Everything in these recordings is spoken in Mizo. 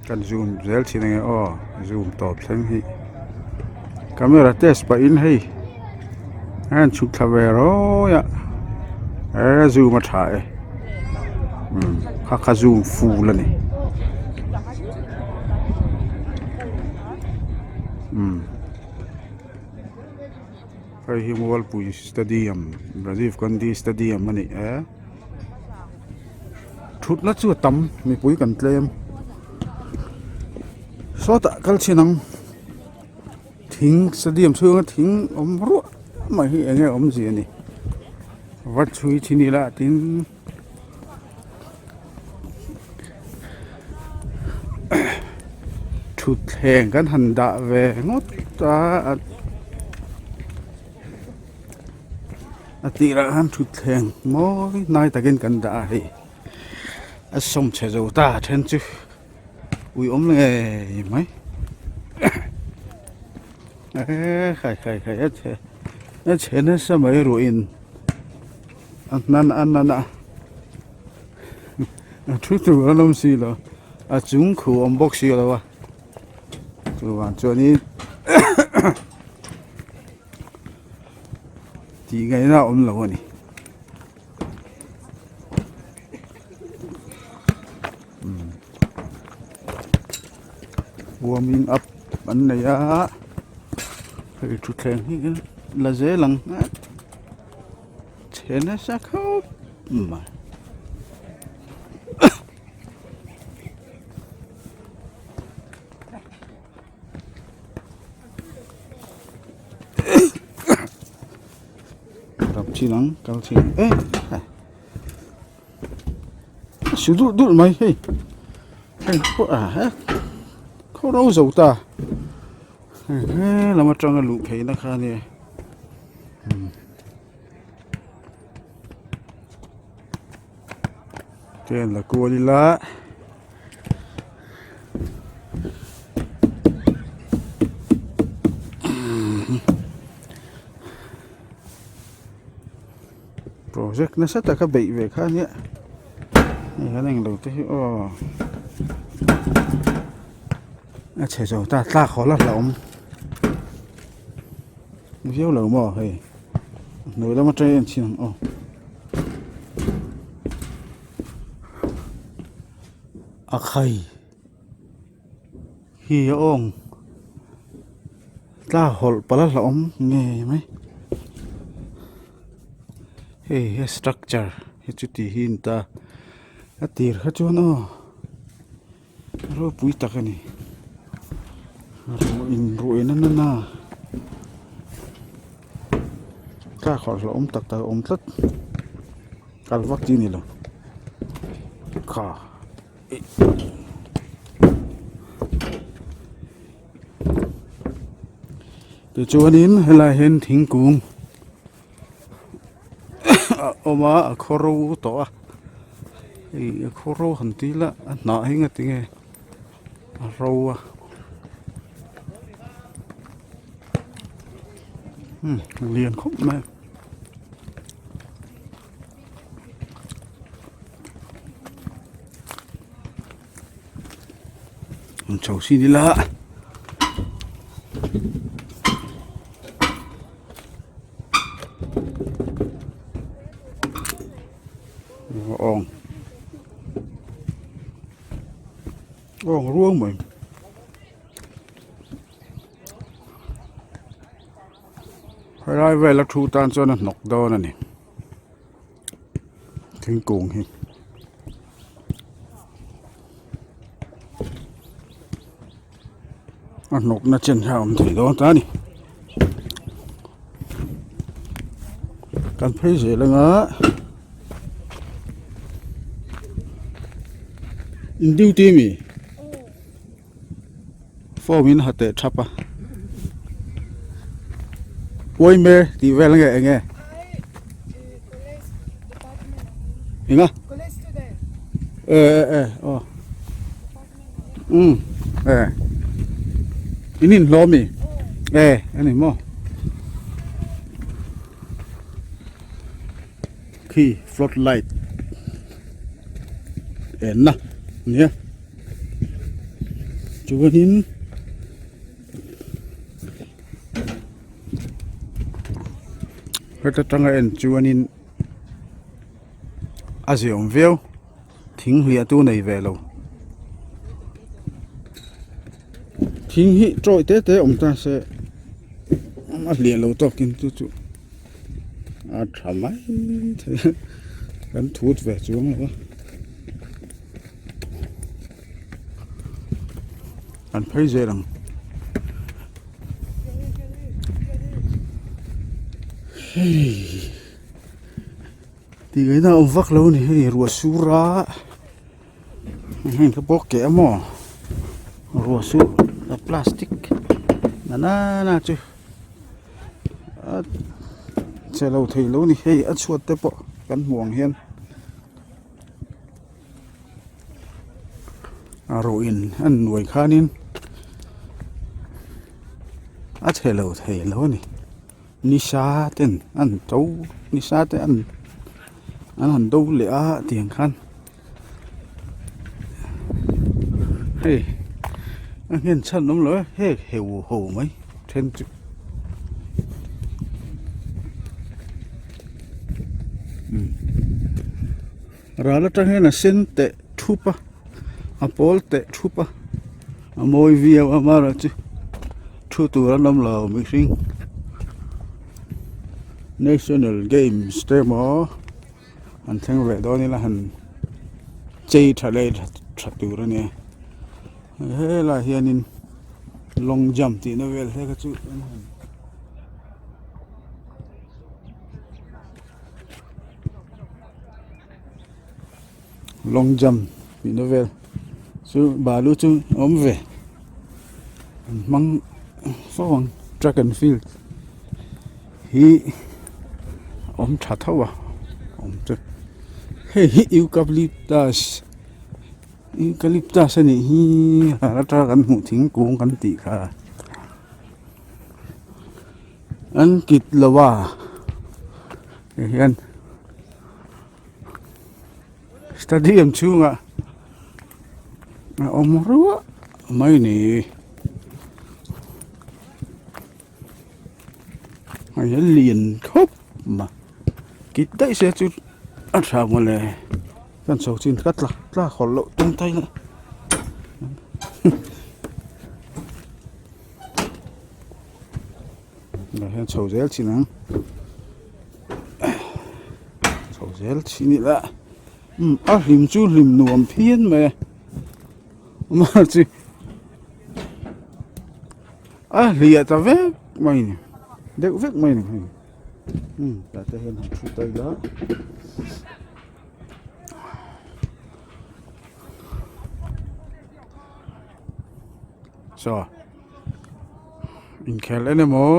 Kan zoom zel thin ange aw zoom tawp thleng hi camera test pah in hei a han chhuk thla ve rawi a eh zoom a tha e umm kha kha zoom full a ni umm hei hi mualpui stadium Rajiv Gandhi stadium a ni e. Thutna chu a tam mipui kan tlem sawtah kal chhin ang thing stadium chhunga thing awm ruah mai hi eng nge awmzia a ni va chhui thin ila tin thutthleng kan han dah ve ngawt a. A tirah khan thutthleng mawi hnai takin kan dah a hei a sawm chhe zo ta a then chu ui awm ngei mai eee khai khai khai a chhe a chhe nasa mai ruih in a hnan a nan a a thu tur an awm si lo a chung khu awm bawk si lo a chuvang chuanin. Tih ngaihna a awm lo a ni. Warming up an nei a hei thutthleng hi la zel ang a chhe nasa khawp mai. Rap chin ang kal chin eh a su dulh dulh mai hei hei pawh a he khaw ro zo ta hei he lam atanga luh theihna kha ania Train la kual ila project nasa taka beih ve kha ania hei kan englo te hi aw a chhe zo ta tlak haw la hlauhawm viau lo maw hei hnuai lam atanga en chhin ang aw. A khai hi a awng tla hawlh palh a hlauhawm ngei mai hei hi structure hi chuti hi a ni ta a tir kha chuan aw ropui tak a ni ruah in ruah in a na a tla hawlh hlauhawm tak tak a awm tlat. Kal vak chi ni lo kha tichuanin helai hian thingkung a awm a a khaw ro tawh a hei a khaw ro han tih ila a hnah hi nga tinge a ro a umm lian khawp mai a. An chho sin ila awng awng ruang mai. Helai vela thu tan chuan a hnawk dawn a ni thingkung hi a hnawk na chen hian a awm thei dawn ta a ni kan phei zel anga in duty mi. Form in ha teh thap a Uaime tih vel nge enge enga e e e aw um e in in hlawm mi e ani maw khi flood light enna nia. Chuanin heta tanga en chuanin a ziaawm viau thing hliah tu nei ve lo thing hi tawih te te awm ta se a hliah lo tawkin chu chu a tha mai thei a kan thut ve chuang lo a. An phei zel ang. Hei tih ngaihna a awm vak lo a ni hei ruah sur a heng te pawh keh a maw ruah sur a plastic na na chu a che lo thei lo a ni hei a chhuat te pawh kan hmuh ang hian. A ruih in a nuai khanin a chhe lo thei lo a ni nisa ten an to nisa te an an han do leh a tiang khan hei a nghen chhan awm lo e heng heu ho mai then chu. Ral atang hian a sen teh thup a a pawl teh thup a a mawi viau a amaherawhchu thu tur an awm lo mihring national games te emaw an thleng ve dawn ila han chei tha leh tha tur a nia helaiah hianin long jump tihna vel te kha chu an han. Long jump tih na vel chu balu chu a awm ve an hmang fo ang track and field hi a awm tha tho a awm chu hei hi eucalyptus eucalyptus a nih hi ral atanga kan hmuh thingkung kan tih kha. An kit lo a ti hian stadium chhungah a awm ruah mai ni hei hi lian khawp mai kit daih se chu a tha mawle kan chho chin ka tla tla hawlh loh tum ta ila. Tah hian chho zel chin ang chho zel chin ila umm a hlim chu hlim nuam phian mai a amah chu a hliah ta vek mai a ni deuh vek mai a ni hei umm tah te hian han thu ta ila. Saw inkhelh en emaw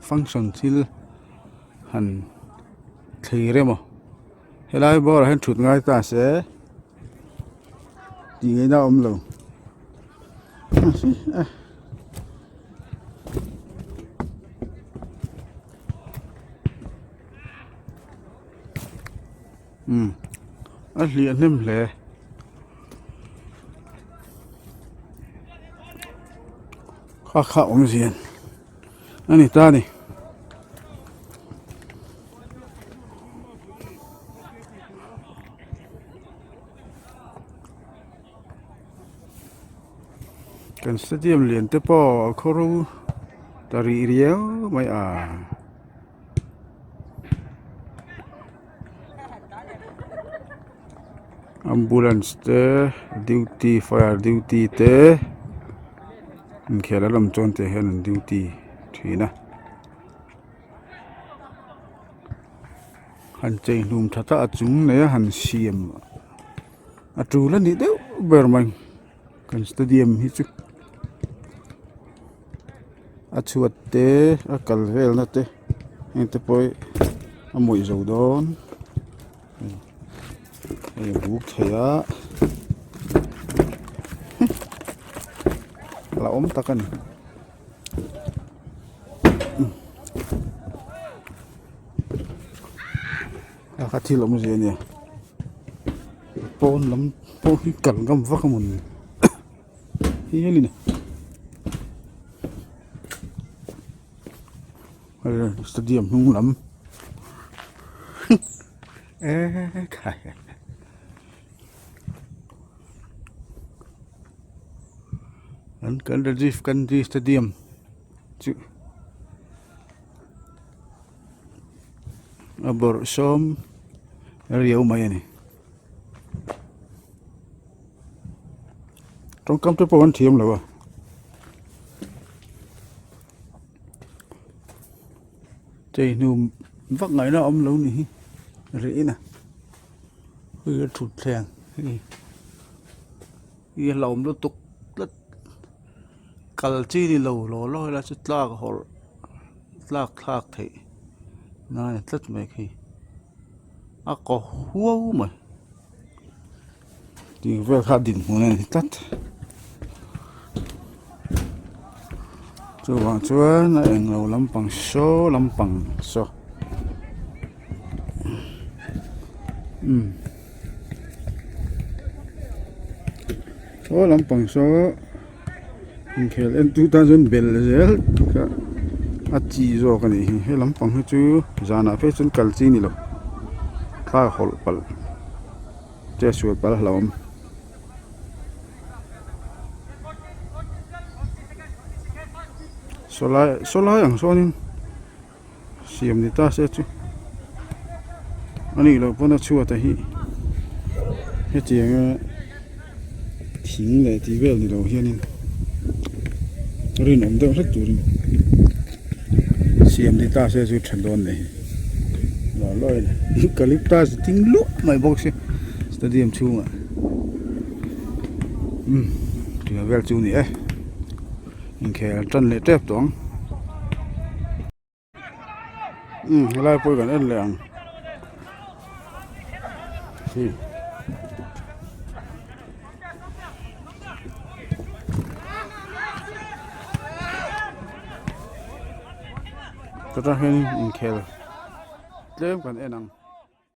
function thil han thlir emaw helai bawrah hian thut ngai ta se tih ngaihna a awm lo umm a hliah hnem hle. Kha kha awmzia a ni ta a ni. Kan stadium lian te pawh a khaw ro ta rih riau mai a. Ambulance te duty fire duty te inkhel a lam chuan tih hian an duty thin a han chei hlum tha ta a chung nei a han siam a tul a nih deuh ber mai kan stadium hi chu a chhuat te a kal velna te heng te pawh hi a mawih zo dawn hei a buk thei a la awm tak a ni a kha thil awmzia a nia pawn lam pawh hi kal ngam vak a mawni. Hialin a. Hei stadium hnung lam ekhai an kan Rajiv Gandhi stadium chu a bawrh sawm riau mai a ni. Tawngkam te pawh an thiam lo a. Chei hnu vak ngaihna a awm lo ni hi rih in a hei a thut thleng hei hi a hlauhawm lutuk tlat kal chi ni lo law law ila chu tlak hawrh tlak thlak theih nan a ni tlat mai khi a kaw huau mai. Tih vel kha dinhmun a ni tlat chuvang chuan a englo lampang saw lampang saw umm saw lampang saw inkhel en tu tan chuan bel zel kha a chi zawk a nih hi he lampang hi chu zanah phei chuan kal chi a ni lo thla hawlh palh. Che sual palh a hlauhawm. Saw lai saw lai ang sawnin siam ni ta se chu a nih loh pawn a chhuat a hi hetianga thing leh tih vel ni lo hianin rinawm deuh hlek turin siam ni ta se chu tha dawn nei. Eucalyptus ding luah mai bawk si stadium chhungah umm tiang vel chu a ni e inkhel tan leh tep tawh ang umm helai pawh hi kan en leh ang hi. Chutah hian inkhel tlem kan en ang.